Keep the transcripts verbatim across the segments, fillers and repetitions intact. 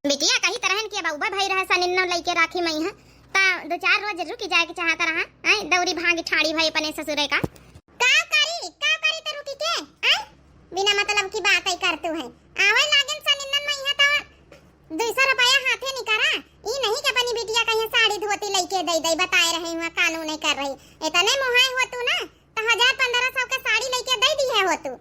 बिटिया कही तरहन कि अब उबा भई रहा सनिन्नो लइके राखी मइहाँ, ता दो चार रोज रुकि जाए के चाहत रहा, हैं? दौरी भागी ठाड़ी भई अपने ससुरे का। का करी, का करी त रुकि के, हैं? बिना मतलब की बात ही करतू है। आवे लागेन सनिन्नन मइहाँ ता दुई सौ रुपया हाथे निकरा, ई नहीं कि अपनी बिटिया कहिया साड़ी धोती लइके दइ दइ, बताए रहे हुआ कानू नहीं कर रही। इतने मुहाए होतू ना, त हजार पन्द्रह सौ के साड़ी लइके दइ दिहे होतू।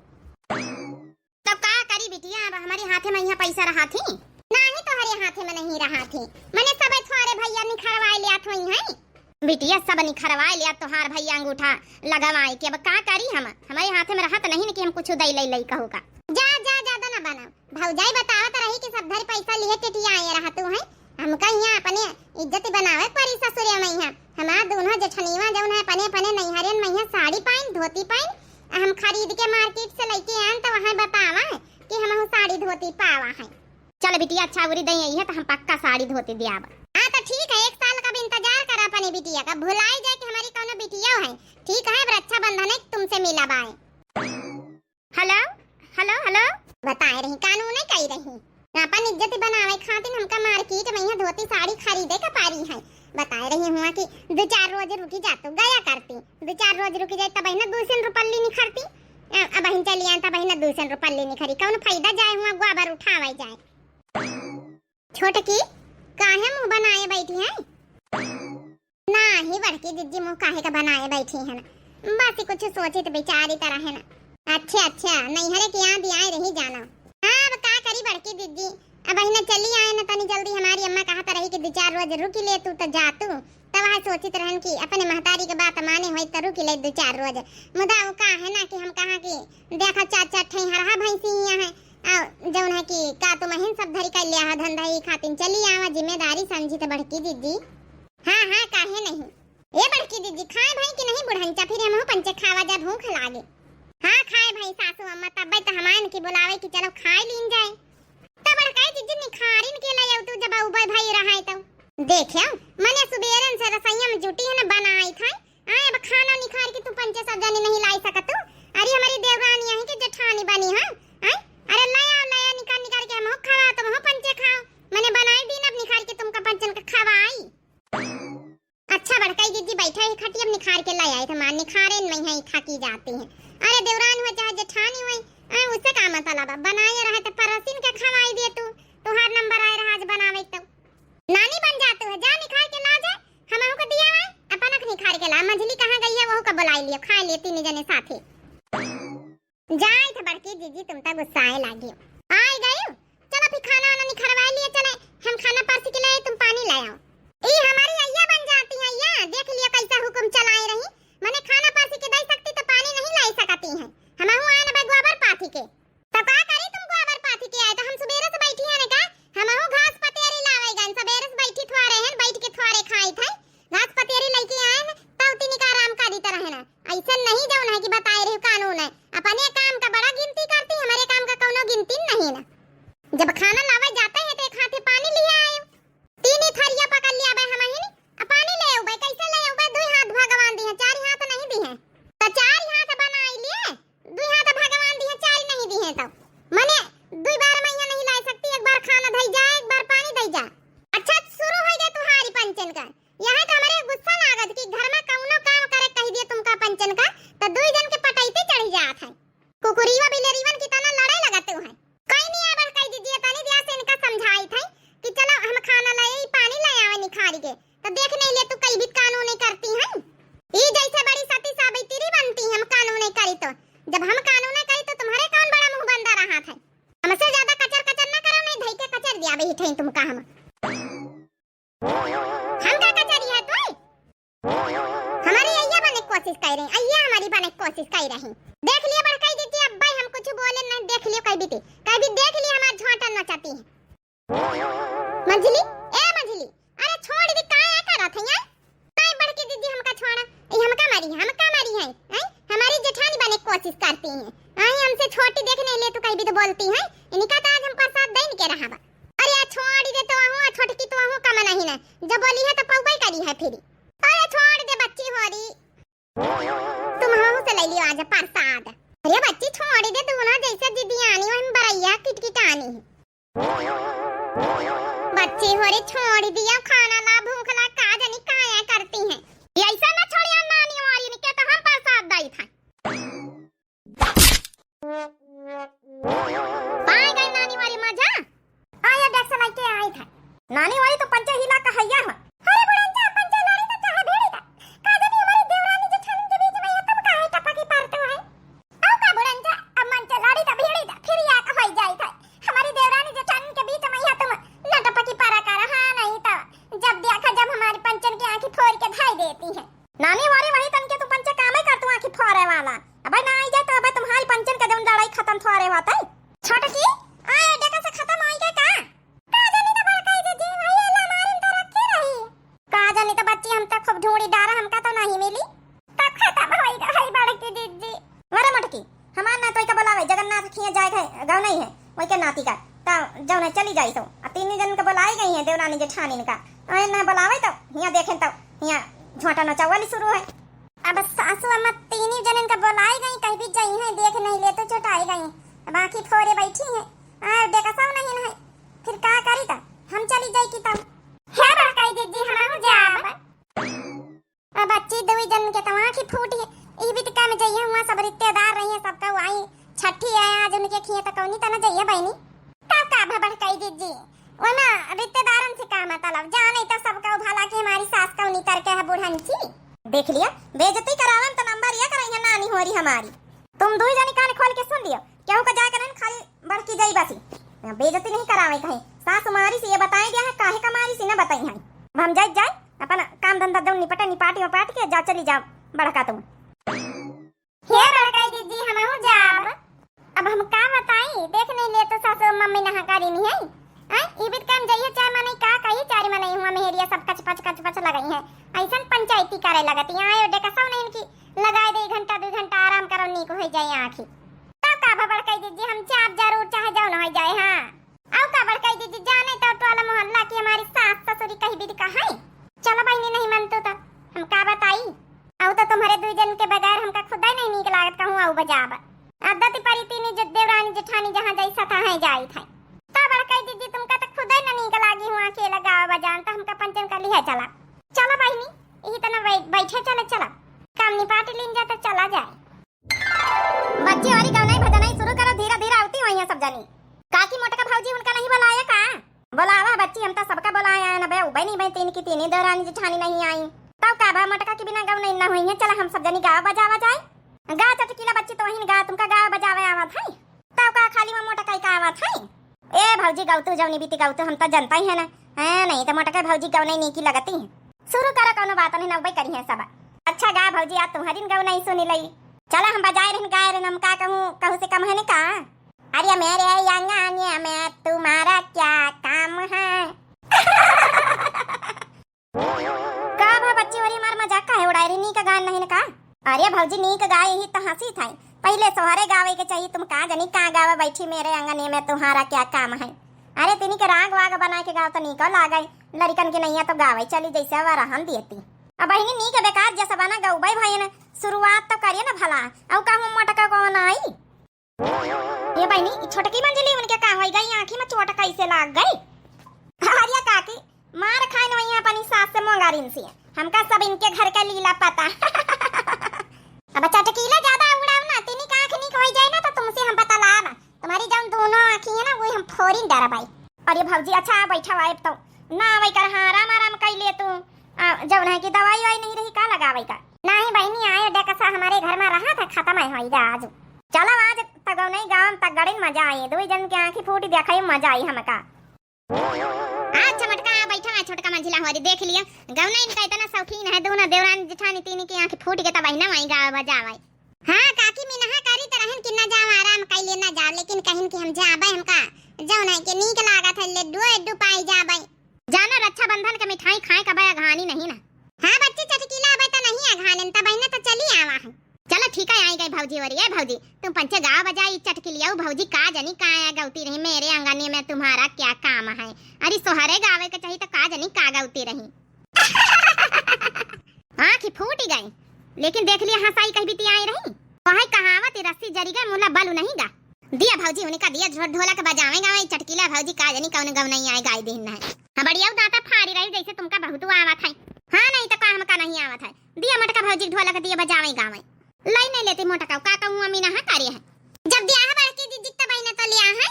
तब का करी बिटिया, अब हमरे हाथे मइहाँ पैसा रहा थी? नाही, तोहरे हाथे में नहीं रहा थी, मने सब थोरे भइया निखरवाए लियात होइहैं। बिटिया सब निखरवाए लिया तोहार भइया अंगूठा लगवाए के, अब का करी हम? हमरे हाथे में रहत नहीं न कि हम कुछ दइ लइ लइ कहू का। जा, जा, ज्यादा ना बनाओ। भौजाई बतावत रही कि सब धरी पैसा लिहे टेटियाए रहतू हैं। हमका हियाँ अपने इज्जत बनावे के परी ससुरे मइहाँ। हमार दुनो जेठनिया जउन है अपने अपने नैहरियन मइहाँ साड़ी पाइन, धोती पाइन, आ हम खरीद के मार्केट से लइके आएन त वहाँ बतावा कि हमहू साड़ी धोती पावा है। चल बिटिया, अच्छा उरी दई है त हम पक्का साड़ी धोती दियाब। हाँ त ठीक है, एक साल का भी इंतजार करा अपने बिटिया का, भुलाई जाए कि हमारी कउनो बिटिया है। ठीक है, अब रक्षाबंधन है तुमसे मिला बाए। हेलो, हेलो, हेलो। बताए रही, कानून है कही रही। अपन इज्जत बनावे खातिर हमका मार्केट मइहाँ धोती साड़ी खरीदे का पारी है। बताए रही हुआ कि दो चार रोज रुकि जातू, गया करती। दो चार रोज रुकि जाए, तब ना दूसरे रुपल्ली निखरती। अ-, अब बहिन चली आए, तब ना दूसरे रुपल्ली निखरी। कउन फायदा जाए हुआ, गोबर उठावे जाए। छोटकी, काहे मुँह बनाए बैठी है? नाही बड़की जिज्जी, मुँह काहे का बनाए बैठी है ना, बस ही कुछ सोचित विचारित रहे ना। अच्छा, अच्छा, नैहरे के याद आए रही जाना। हाँ, अब का करी बड़की जिज्जी, अब अहिना चली आए ना, तनी जल्दी हमारी अम्मा कहत रही कि दो चार रोज रुकि ले तू त जा तू, तब वह सोचित रहन कि अपने महतारी के बात माने होई त रुकि ले दो चार रोज। मुदा वो का है ना कि हम कहा कि देखा चार चार ठई हरहा भैंसी हियाँ है, आ जउन है कि का तुम अहिन सब धरी कर लिया है धंधा ही खातिन चली आवा जिम्मेदारी समझी त बड़की जिज्जी। हाँ, हाँ, काहे नहीं। ए बड़की दीदी, खाए भाई कि नहीं बुढ़ंचा, फिर हमहू पंचे खावा जा, भूख लागे। हाँ, खाए भाई सासू अम्मा, तब्बे त हमायन की बुलावे कि चलो खाए लीन जाए। त बड़काई दीदी निखारिन के ले आऊ तू जब उबे भाई रहाए तो। देखे, मने सुबेरन से रसोइया में जुटी है ना बनाई था। आए अब खाना निखार के तू पंचे सब जानी नहीं लाई सकत तू। अरे हमारी देवरानी यहीं के जेठानी बनी है। आए, अरे ले आओ, ले आओ, निकाल निकाल के हमहू खावा, तुमहू पंचे खाओ। मने बनाई दीन अब निखार के तुमका पंचन का खवाई। अच्छा बड़काई दीदी, बैठा है खटिया में निखार के लाई आई, तो माँ निखारे नहीं है, थकी जाती है। अरे देवरान हुआ चाहे जेठानी हुई, अरे उससे का मतलब है? बनाए रहे तो पड़ोसिन के खवाई दे तू, तुहार नंबर आए रहा आज बनावे तो। नानी बन जा तू है, जा निखार के ला जा, हमहू को दिया है, अपन अख निखार के ला। मझली कहाँ गई है, वहू का बुलाई लियो, खाए लिए तीन जने साथे। जाए थे बड़की जीजी, तुम तो गुस्साए लागी। आए गए, चलो फिर खाना वाना निखरवाए लिए चले, हम खाना परस के लाए, तुम पानी ले आओ। ई हमारी अइया बन जाती है, या देख लियो कैसा हुकुम चलाए रही, मने खाना परस के दे सकती तो पानी नहीं ला सकती है। हमहू आए न बे गोबर पाथी के। तो का करी तुम गोबर पाथी के आए, तो हम सुबेरे से बैठी है ना का, हमहू घास पतेरी लावे गन, सुबेरे से बैठी थोड़े हैं, बैठ के थोड़े खाई थे। घास पतेरी लइके आएन, तब तिनिका आराम करी त रहेन। अइसन नहीं जउन है कि बताए रही कानून है। अपने काम का बड़ा गिनती करती, हमारे काम का कउनो गिनती नहीं ना। जब खाना लावे जाते हैं तो एक हाथे पानी लिए आए। तीन ही थरिया पकड़ लिया बे हमहिन, आ पानी ले आऊ बे, कैसे ले आऊ बे? दुई हाथ भगवान दी है, चार हाथ नहीं दी है। तो चार हाथ बनाई लिए, दुई हाथ भगवान दिहे, चार नहीं दिहे तो। मने दुई बार मइहाँ नहीं ला सकती, एक बार खाना धई जा, एक बार पानी धई जा। अच्छा, शुरू होइ गए तुहारी पंचन का। यह तो हमरे गुस्सा लागत कि घर में कउनो काम करे कहि दिए तुमका पंचन का, तो दुई जन के पटैते चढ़ी जात है। कुकुरीवा बिलेरीवन की तना लड़े लगत है। कहीं नहीं आए बड़काई दीदी, तनी दिया से इनका समझाई थे कि चलो हम खाना लाए, पानी ले आवे निखारी के। तो देख नहीं ले तू कई भी कानून नहीं करती हैं। ई जैसे बड़ी सती सावित्री बनती हैं, हम कानून नहीं करी तो। जब हम कानून नहीं करी तो तुम्हारे कौन बड़ा मुंह बंदा रहा था? हमसे ज्यादा कचर कचर ना करो, नहीं धई के कचर दिया बही ठई तुमका हम। हम का कचरी है तू? हमारी अइया बने कोशिश कर रही, अइया हमारी बने कोशिश कर रही। देख लियो बड़काई दीदी, अब भाई हम कुछ बोले नहीं, देख लियो कई बीती, कई भी देख लियो हमार झोंटन नचाती है। मंझली, ए मंझली, अरे छोड़ दे, काहे करत है यार? काहे बड़की दीदी हमका छोड़ा? ई हमका मारी है, हमका मारी है, हैं? हमारी जेठानी बने कोशिश करती हैं, हैं? हमसे छोटी देख नहीं ले तू कहीं भी तो बोलती हैं, इनका तो आज हम प्रसाद देन के रहा बा। अरे आ छोड़ दे तो आहू, आ छोटकी तो आहू कम नहीं ना, जब बोली है तो पौबे करी है फिर। अरे छोड़ दे बच्ची होरी, तुम हमहू से ले लियो आज प्रसाद। अरे बच्ची छोड़ दे, दोनों जैसे जिदियानी वही बरैया किटकिटानी है। चिहोरी छोड़ दिया, खाना ला, भूख ला, का जानी काया करती हैं। ये ऐसा ना छोड़िया नानी वाली ने, के तो हम प्रसाद दाई था। पाए गए नानी वाली मजा। आया डेक्स लेके आई था। नानी वाली तो पंचे हिला कहैया हो। अरे बुढ़न जा, पंचे लाड़ी तो चाहे भेड़ी था। का जानी हमारी देवरानी जेठानी के बीच में ये तुम काहे टपकी पारते हो? आओ का बुढ़न जा, अब मंचे लाड़ी तो भेड़ी था, फिर या कहै जाई था। हमारी देवरानी जेठानी के बीच में या तुम न टपकी पारा कर, हाँ नहीं तो जब देखा जब हमारी पंचन की आंखें फोड़ के धाई देती हैं। नानी वाली वही तन के तू पंचे कामे कर, तू आंखें फोड़े वाला। अबे ना आई जाए तो अबे तुम्हारी पंचन के जौन लड़ाई खत्म थोड़े होत है। छोटकी, आए डेका से खत्म होई के का? का जानी तो बड़काई दीदी, वही अल्लाह मारिन तो रखे रही। का जानी तो बच्ची, हम तो खूब ढूंढी डारा, हमका तो नहीं मिली। तब खत्म होई गई बड़की दीदी। अरे मोटकी, हमार ना तो इका बुलावे, जगन्नाथ खिया जाए है, गौनई है, वही के नाती का। ता जौन है चली जाई तो। आ तीन जन के बुलाई गई है देवरानी जेठानी का। आए ना बुलावे तो हिया देखें तो हिया झोंटा नचावली शुरू है। अब सासू अम्मा तीनी जनन का बोलाई गई, कहीं भी जई हैं, देख नहीं ले तो चोटाई गई। अब आंखी फोरे बैठी हैं, आ डेकसव नहीं है, फिर का करी ता? हम चली जाई की तब। हे बड़काई दीदी, हम जाब। अब बच्ची दुई जन के तो आंखी फूटी है, ई भी तो काम जइए हुआ, सब रिश्तेदार रही है, सबका आई छठी है आज उनके खिए तो कौनी तना जइए बहनी। तब का भा बड़काई दीदी, वो ना रिश्तेदारन से का मतलब, जाने तो सबका भला कि हमारी सास कौनी तरह के है बुढ़न की। देख लिया, बेइज्जती करावन तो नंबर ये कराई है नानी होरी हमारी। तुम दुई जनी कान खोल के सुन लियो, केहू का जाए के नहीं, खाली बड़की जाई बसी। बेइज्जती नहीं करावे कहीं। सास मारी से ये बताए दिया है, काहे का मारी से ना बताई है। अब हम जाई जाए, अपन काम धंधा दौन निपटे, निपाटी वपाट के जा, चली जाओ बड़का तुम। हे बड़काई दीदी, हमहू जाब। अब हम का बताई, देख नहीं ले तो सासु मम्मी नहा करी नहीं है। आय, ई बीत काम जइए चाहे मनई का कही, चारी मनई हुआ मेहरिया सब कच पच, कच पच लगई है। ऐसन पंचायती करे लगती। आय, ओडे कसौ नहीं कि लगाए दे घंटा, दो घंटा आराम करो, नीक हो जाए आँखी। तब का बा बड़काई दीदी, हम जाब जरूर, चाहे जौन हो जाए। हाँ। अउ का बड़काई दीदी, जाने तो टोला मोहल्ला की हमारी सास ससुरी कही बीत का है। चलो बहिनी, नहीं मन तो, तो हम का बताई। अउ तो तुम्हारे दुई जन के बगैर हमका खुदा ही नहीं नीक लागत कहूँ अउ बजाब। आदत परी तीनी जे-, देवरानी जेठानी जहाँ जैसा था है जाई था। तब बड़काई दीदी तुमका तो खुदा ही ना नीक लागी हुआ अकेला गावा बजान, तो हमका पंचन कर लिया चला। चलो बहिनी, यही तना बै-, बैठे चले चला। काम निपाट लीन जा तो चला जाए। बच्ची होरी गवनई भजनई शुरू करो, धीरे धीरे आवती हुई हैं सब जनी। काकी मोटका भौजी उनका नहीं बुलाया का? बुलावा बच्ची, हम तो सबका बुलाए आए ना बे, उबे नहीं बे, तीन की तीन ही देवरानी जेठानी नहीं आई। तब का बा मोटका की बिना गवनई ना हुई है, चला हम सब जनी गावा बजावा जाए। गा चटकीला बच्ची, तो वहीं गा, तुमका गावा बजावे आवत है। तब का खाली में मोटका का आवत है? ए भौजी गौतू जौनी बीती गौतू, हम तो जनता ही है ना। हाँ, नहीं तो मोटका भौजी गवनई नीकी लगती है। शुरू करो, कौनो बात नहीं, नौबे करी है सब। अच्छा गा भौजी, आज तुम्हारी गवनई सुनी लई। चला हम बजाए रहन, गाए रहन, हम का कहूँ, कहूँ से कम है ने का? अरे मेरे आंगन में तुम्हारा क्या काम है? का भा बच्ची होरी, हमार मजाक काहे उड़ाए रही? नीक गान नहीं न का? अरे भौजी नीक गाए ही तो हंसी था। पहले सोहरे गावे के चाहिए, तुम का जनी का गावे बैठी मेरे आंगन में तुम्हारा क्या काम है। अरे तिनी के राग वाग बना के गाओ तो नीको लागे। लड़कन के नैया तो गावे चली जैसे अब रहन देती। अब बहिनी नीक बेकार जैसा बना गौबे भयन, शुरुआत तो करिए ना भला। अउ कहूँ मोटका कौन आई? ये बहिनी, ई छोटकी मंझली उनके का होई गई, आँखी में चोट कैसे लाग गई? अरे काकी, मार खाइन वही अपनी सास से मोंगारिन से, हमका सब इनके घर का लीला पता। अब चटकीला ज्यादा उड़ाव ना, तिनी का आँख नीक होई जाए ना तो तुमसे हम बतलाब। तुम्हारी जौन दोनों आँखी है ना, वही हम फोरिन डरबाई। अरे भौजी, अच्छा, आ बैठा आए तो ना आवे कर, हाँ, आराम, आराम कर ले तू। आ, जौन है कि दवाई वाई नहीं रही का लगावे का? नहीं बहिनी, आए डेकसा हमारे घर में रहा था, खत्म है होई गा आज। चलो आज तगौनई गाँव तगड़िन मजा आई, दो जन के आँखी फूटी देखाई मजा आई हमका। अच्छा मोटका, आ बैठा, आ छोटका मंझिला होरी, देख लिया, गौनई इनका इतना शौकीन है, दोनों देवरानी जेठानी तीन की आँखी फूट के तब ना वहीं गावे बजावे। हाँ काकी, मिनहा करी त रहन कि ना जाओ, आराम कर ले ना जाओ, लेकिन कहिन कि हम जाबे, हमका जौन है कि नीक लागत है, लड्डू एड्डू पाई जाबे। जाना रक्षाबंधन के मिठाई खाए का बे अघानी नहीं ना। हाँ बच्ची चटकीला अबे तो नहीं अघानन, त बहिने तो चली आवा है। चलो ठीक है, आई गई भौजी होरी। ए भौजी, तुम पंचे गावा बजाई, चटकीलिया भौजी का जनी का आया गौती रही, मेरे आंगन में तुम्हारा क्या काम है। अरे सोहरे गावे के चाहिए तो का जनी का गौती रही। आँखी फूट गई, लेकिन देख लिया हंसाई कहीं बीती आई रही। कहे कहावत, रस्सी जरी गए मुला बलु नहीं गा। दिया भौजी उनका दिया ढो-, ढोलक बजावे गावे, चटकीला भौजी का जनी कौन गवनई आए गाय दिन है। हाँ, बड़िया दाँता फाड़ी रही, जैसे तुमका बहुत आवत है। हाँ, नहीं तो का हमका नहीं आवत है। दिया मोटका भौजी ढोलक दिया बजावे गावे। लाई नहीं लेती मोटका, का कहूँ अम्मी नहा करे है। जब दिया है बड़की दीदी तब ही न तो लिया है।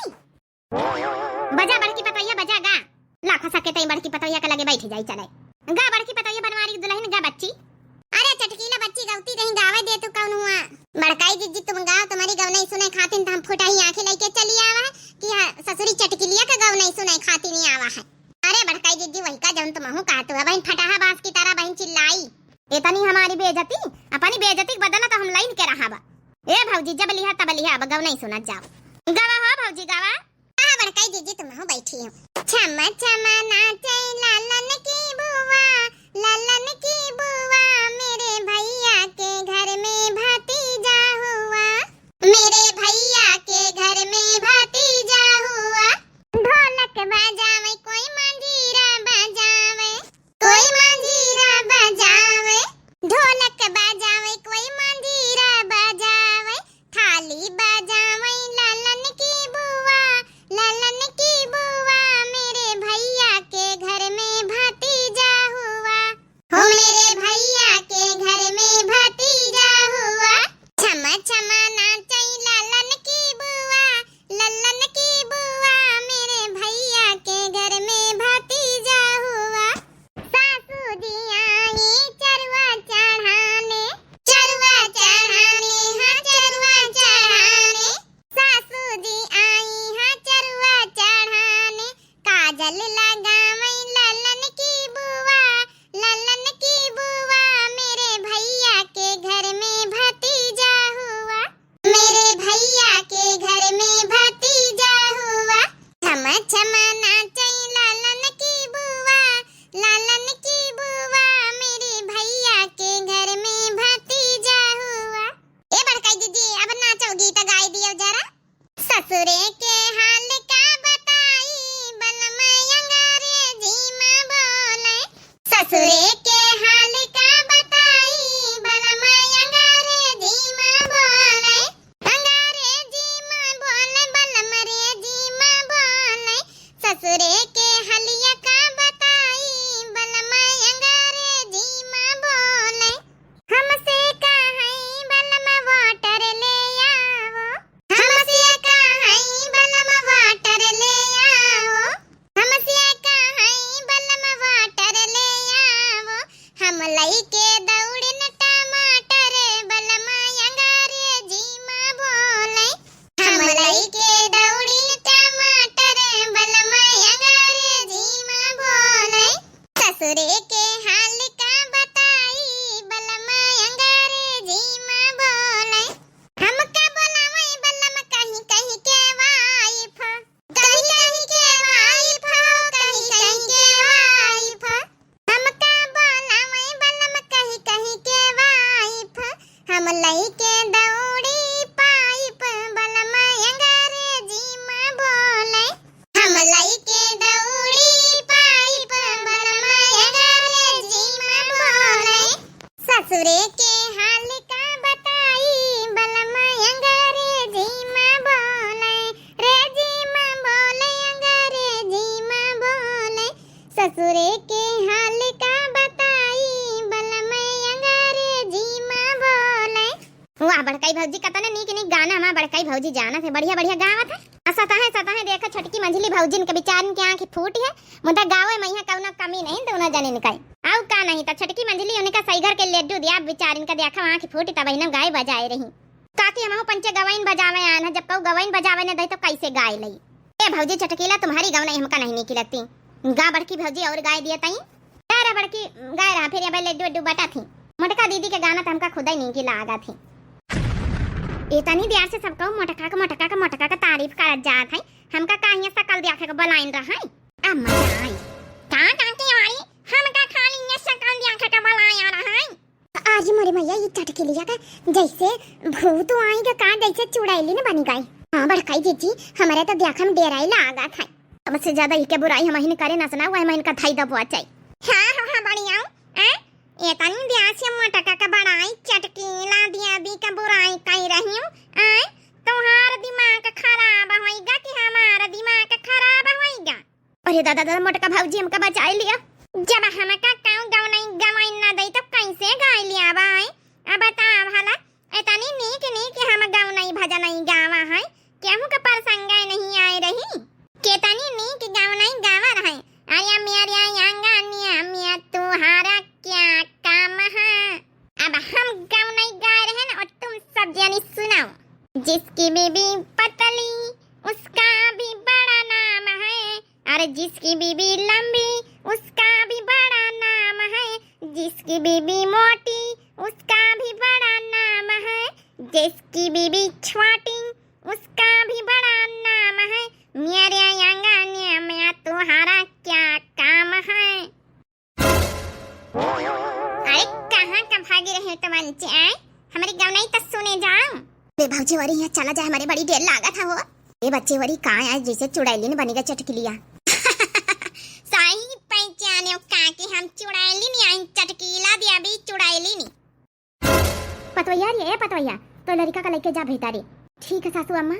बजा बड़की पतोहिया, बजा गा। लाखा सके तई बड़की पतोहिया के लगे बैठ जाई चले। गा बड़की पतोहिया बनवारी दुल्हन गा बच्ची। अरे चटकीला बच्ची गवती कहीं गावे दे तू कौन हुआ। बड़काई जिज्जी तुम गाओ, तुम्हारी गवनई सुने खातिन त हम फुटही आँखें लइके चली आवा है कि हाँ, ससुरी चटकीलिया के गवनई सुने खातिन ही आवा है। अरे बड़काई जिज्जी वही का जौन तुमहू कहत हुआ बहिन फटाहा बाँस की तरह बहिन चिल्लाई। इतनी हमारी बेइज्जती, अपनी बेइज्जती के बदला तो हम लाइन के रहा बा। ए भौजी जब लिहा तब लिहा अब गवनई सुनत जाओ। गावा हो भौजी गावा। हाँ, बड़काई जिज्जी तुमहू बैठी हो। छम छम नाचे लालन की बुआ, लालन की बुआ, मेरे भैया के घर में भतीजा हुआ, मेरे भैया के घर में भतीजा हुआ। ढोलक बजावे कोई मांजीरा बजावे, कोई मांजीरा बजावे, ढोलक बजावे कोई मांजीरा बजावे, थाली बजावे लालन की बुआ, लालन की बुआ, मेरे भैया के घर में भतीजा हुआ, हो मेरे भैया के घर में भतीजा हुआ। छमा छमा नाचई लालन की बुआ, लल्लन की बुआ, मेरे भैया के घर में भतीजा हुआ। सासू जी आई चरुआ चढ़ाने, चरुआ चढ़ाने, हाँ चरुआ चढ़ाने। सासू जी आई हाँ चरुआ चढ़ाने, काजल लगावई लल्लन की बुआ, लल्लन की बुआ, मेरे भैया के घर में भतीजा हुआ, मेरे भैया के घर में भतीजा हुआ। छम छम नाचई लल्लन की बुआ, लल्लन की बुआ, मेरे भैया के घर में भतीजा हुआ। ए बड़काई दीदी, अब नाचो गीत गाई दियो जरा। ससुरे के हाल का बताई, बलम अंग्रेजी में बोले। ससुरे के हाल का बताई, बलम अंग्रेजी में बोले। अंग्रेजी में बोले, बलम अंग्रेजी में बोले। ससुरे के हलिया का बताई, बलम अंग्रेजी में बोले। हमसे कहई बलम water ले आवो, हमसे कहई बलम water ले आवो, हमसे कहई बलम water ले आवो। हम लइके दौड़िन टमाटर, बलम अंग्रेजी में बोले। हम लइके दौड़िन टमाटर, बलम अंग्रेजी में बोले। ससुरे के हाल का बताई, बलम अंग्रेजी में बोले। हमका बोलावे बलम कहीं कहीं के wife, कहीं कहीं के wife हो, कहीं कहीं के wife। हमका बोलावे बलम कहीं कहीं के wife, हम लइके दौड़ी pipe, बलम अंग्रेजी में बोले। हम लइके दौड़ी pipe, बलम अंग्रेजी में बोले। ससुरे के हाल का बताई, बलम अंग्रेजी में बोले, अंग्रेजी में बोले, अंग्रेजी में बोले। ससुरे के हाल का बताई, बलम अंग्रेजी में बोले। वाह बड़काई भौजी, कतने नीक नीक गाना हमार बड़काई भौजी जानत है, बढ़िया बढ़िया गावत है। आ सतहे सतहे देखा छोटकी मंझली भौजिन के बिचारिन के आँखी फूटी है, मुदा गावे में यहाँ कौनो कमी नहीं दोनों जनिन का। आउ का नहीं तो छोटकी मंझली उनका सही घर के लड्डू दिया, बिचारिन का देखा आँखी फूटी तब इन्हें गाए बजाए रही। काकी हमहू पंचे गवाइन बजावे आन है, जब कहू गवाइन बजावे न दे तो कैसे गाए लई? ए भौजी चटकीला, तुम्हारी गवनई हमका नहीं नीकी लगती। गा बड़की भौजी और गाए दिए तई। अरे बड़की गाए रहा, फिर अब लड्डू वड्डू बटा थी। मोटका दीदी के गाना तो हमका खुदा ही नीकी लागा थी। इतनी देर से सब कहू मोटका के, मोटका के, मोटका के तारीफ करत जात है। हमका काहे सकल देखे के बुलाइन रहा है? अब मजा आई। का काकी वाली, हमका खाली ये सकल देखे के बुलाया रहा है? आज मोरे मैया, ये चटकिलिया का जैसे भूत आएगा का, जैसे चुड़ैली न बनी गई। हाँ बड़काई जीजी, हमारे तो देखा में डेराई लागा था। हमसे ज्यादा इके बुराई हम ही करे ना सुना, वह मैं इनका थाई दबवा चाही। हाँ, हाँ, हाँ, बढ़िया। ए, ये तनी ब्याह से मोटका का बड़ाई चटकीला दिया दी का बुराई कही रही हूँ। ए, तुम्हारा दिमाग खराब होइगा कि हमारा दिमाग खराब होइगा? और हे दादा, दादा, मोटका भौजी हमका बचाई लिया। जब हमका कहूँ गवनई गवाई ना दई, तो कैसे गाय लिया भाई? अब बताओ भला, इतनी नीक नीक हम गवनई भजनई गावा है, केहू के प्रसंग नहीं आए रही। केतनी नीक गवनई गावा रहे। अरे मेरे आंगनिया में तुम्हारा क्या काम है? अब हम गवनई गाए रहे न, और तुम सब जनी सुनाओ। जिसकी बीबी पतली, उसका भी बड़ा नाम है, अरे जिसकी बीबी लंबी, उसका भी बड़ा नाम है, जिसकी बीबी मोटी, उसका भी बड़ा नाम है, जिसकी बीबी छोटी, उसका भी बड़ा नाम है। मेरे आंगन में तुम्हारा क्या काम है? अरे कहाँ का भागी रहे तो बच्ची आए, हमरी गवनई तो सुने जाओ। बे भौजी वरी, यहाँ चला जाए, हमरे बड़ी देर लागत है हो। ए बच्ची वरी, का आए जैसे चुड़ैलिन बनी गा चटकिलिया। सही पहचाने काकी, हम चुड़ैलिन आई, चटकीला दिया भी चुड़ैलिन। पतवैया रे, ए पतवैया, तो लड़का का लेके जा भीतरी। ठीक है सासू अम्मा।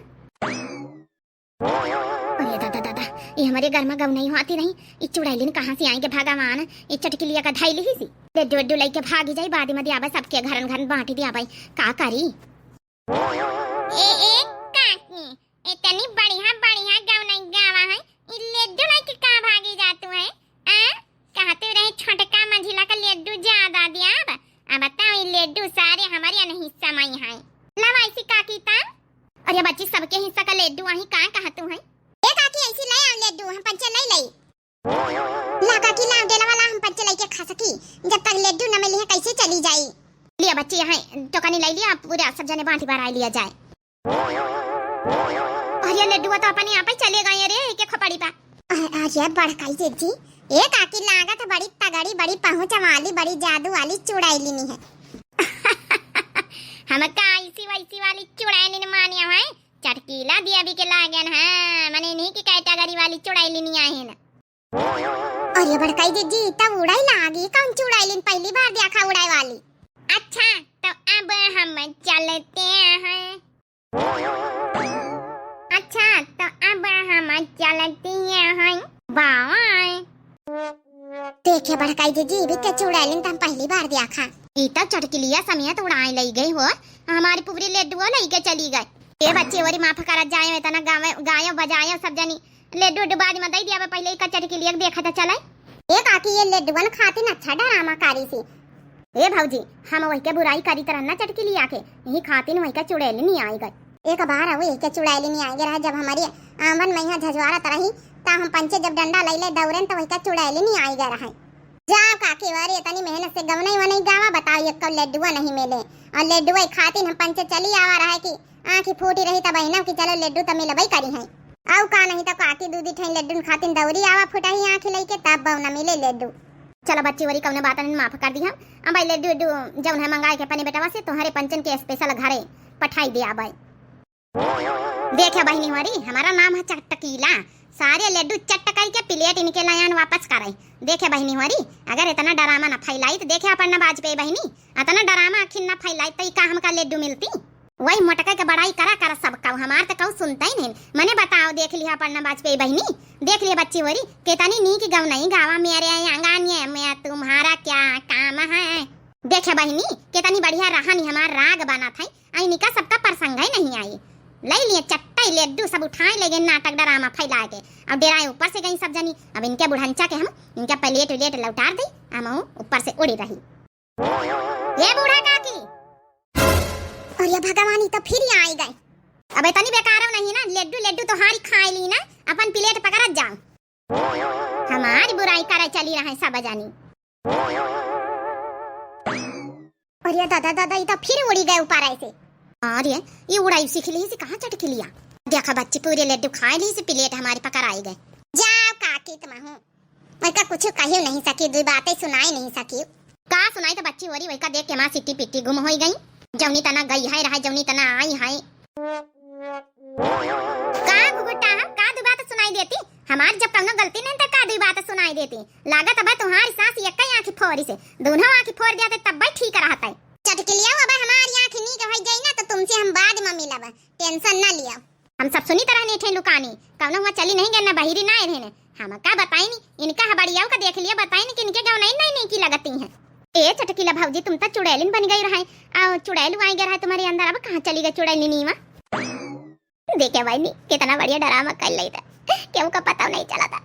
अरे दादा, दादा, ये हमरे घर में गवनई होती रही, ये चुड़ैलिन कहाँ से आई गे भगवान? ये चटकिलिया का धई लिहिसी, लेड्डू वेड्डू लइके भागी जाई, बाद में दियाबे सबके घरन घरन बांटी दियाबे, का करी? ए, ए, काकी, इतनी बढ़िया बढ़िया गवनई गावा है, ये लेड्डू लइके का भागी जातू है? आ? कहते रहे छोटका मंझिला का लेड्डू ज्यादा दियाब, अब बताओ ये लेड्डू सारे हमरे नहीं समय है। लावा ऐसी काकी ता। अरे बच्ची, सबके हिस्सा का लेड्डू आही, का कहतू है? ए काकी, ऐसी ले आओ लेड्डू, हम पंचे ले लई। ला काकी, लाओ डेला वाला, हम पंचे लेके खा सकी। जब तक लेड्डू न मिली है, कैसे चली जाई? लिया बच्ची, यहाँ टोकनी ले लिया, पूरा सब जने बांटी बराई लिया जाए। अरे लेड्डुआ तो अपने आप ही चले गए रे, के खोपड़ी पा। अ-, अरे बड़काई जिज्जी, ए काकी, लागत बड़ी तगड़ी, बड़ी पहुँच वाली, बड़ी जादू वाली चुड़ैलिनी है। हमका ऐसी वैसी वाली चुड़ैलिन माने है, चटकीला दिया भी के लागन है, मने नहीं की कैटेगरी वाली चुड़ैलिनी आहे ना। अरे बड़काई जिज्जी, तब उड़ाई लागी, कौन चुड़ैलिन, पहली बार देखा उड़ाई वाली। अच्छा, तो अब हम चलते हैं। अच्छा, तो अब हम चलती हैं बाय। देखे बड़काई जिज्जी, ई भी के चुड़ैलिन त हम पहली बार देखा। ई तो चटकिलिया समेत उड़ाए लई गई हो, हमारी पुबरी लेड्डुओ लई के चली गई। ए बच्ची, वरी माफ करत जाए, इतना गावे, गायो बजायो सब जनी, लेड्डू उड्डू बाद में दई दिया, पहले ई चटकिलिया के देखा तो चले। ए काकी, ये लेड्डुअन खातिन अच्छा डरामा कारी सी। ए भौजी, हम वही के बुराई करी तरह ना चटकिलिया के, यही खातिन वही के चुड़ैलिनी आई गई। एक बार वो यही के चुड़ैलिनी आई गई रहा, जब हमारी आमन मैया झझवारत रही, ता हम पंचे जब डंडा लैले दौड़न, तो वही के चुड़ैलिनी आई गई रहा। जाओ काकी, वारी इतनी मेहनत से गवनई वनई गावा, बताओ एक लेड्डुआ नहीं मिले, और लेड्डुआ खातिन हम पंचे चली आवा रहा कि आँखी फूटी रही तब अहिना कि चलो लेड्डू त मिलबई करी हैं। आउ का नहीं तो काकी दूधी ठई लेड्डून खातिन दौरी आवा फुटही आँखी लइके तब बहु न मिले लेड्डू। चलो बच्ची वरी कौनो बात नहीं, माफ कर दी हम। अब भाई लेड्डू एड्डू जौन है मंगाए के अपने बेटवा से तुम्हारे पंचन के स्पेशल घरे पठाई दे आबे। देखे बहिनी हमारी, हमारा नाम है चटकीला। सारे लेड्डू चट करके प्लेट इनके लायान वापस करे। देखे बहिनी हमारी, अगर इतना डरामा न फैलाई तो देखे अपन न बाजपेयी बहिनी, इतना डरामा आखिर न फैलाई तो ई का हमका लेड्डू मिलती? वही मोटका के बड़ाई करा करा सब कहू, हमार त कहू सुनता ही नहीं। मने बताओ, देख लिया अपन न बाजपेयी बहिनी, देख लिया बच्ची होरी, केतनी नीक गवनई गावा, मेरे आंगन में तुम्हारा क्या काम है। देखे बहिनी, केतनी बढ़िया रहानी हमार राग बनत है, आ इनका सबका प्रसंग ही नहीं आई। ले लिए चट्टई लेड्डू सब उठाए ले गए नाटक डरामा फैला के, और डेराए ऊपर से गई सब जनी। अब इनके बुढ़ंचा के हम इनके प्लेट व्लेट लौटार दे, हम ऊपर से उड़ी रही। ये बूढ़ा काकी। अरे भगवान, ई तो फिर आई गए। अब इतनी बेकारो नहीं ना, लेड्डू लेड्डू तो हारी खाए ली ना, अपन प्लेट पकड़त जाओ। हमारी बुराई करे चली रहे सब जानी। अरे दादा दादा, ई तो फिर उड़ी गए ऊपर ऐसे। अरे, ये उड़ाई सीख ली से कहाँ चटकी लिया? देखा बच्ची, पूरे लेड्डू खाए ली से प्लेट हमारी पकड़ आई गए। जाओ काकी तुम हूँ। वैका कुछ कहियो नहीं सकी, दुई बातें सुनाई नहीं सकी। का सुनाई तो बच्ची होरी, वैका देख के माँ सिट्टी पिट्टी गुम होई गई। जौनी तना गई है रहा, जौनी तना आई है। का घुघुटा है, का दुई बात सुनाई देती? हमार जब कौनो गलती नहीं तो का दुई बात सुनाई देती? लागत अब तुम्हारी सास यक्का आँखी फोरी से, दोनों आँखी फोर दिया ते तब ठीक रहता है। चटकिलिया, अब हमारी आँखी नीक हो जाई ना तो तुमसे हम बाद में मिलब, टेंशन ना लिया। हम सब सुनी तरह नहीं ठे लुकानी, कौनो हुआ चली नहीं गए ना बहिरी ना रहे ने। हम का बताई नी, इनका हबड़ियाऊ का देख लिया, बताई नी कि इनके गाँव नहीं, नहीं, नहीं की लगती हैं। ए चटकीला भौजी, तुम तो चुड़ैलिन बन गई रहे, आ चुड़ैल आई गए रहे तुम्हारे अंदर, अब कहाँ चली गई चुड़ैलिन नीवा? देखे भाई नी, कितना बढ़िया ड्रामा कर लेता, केहू का पता नहीं चला था।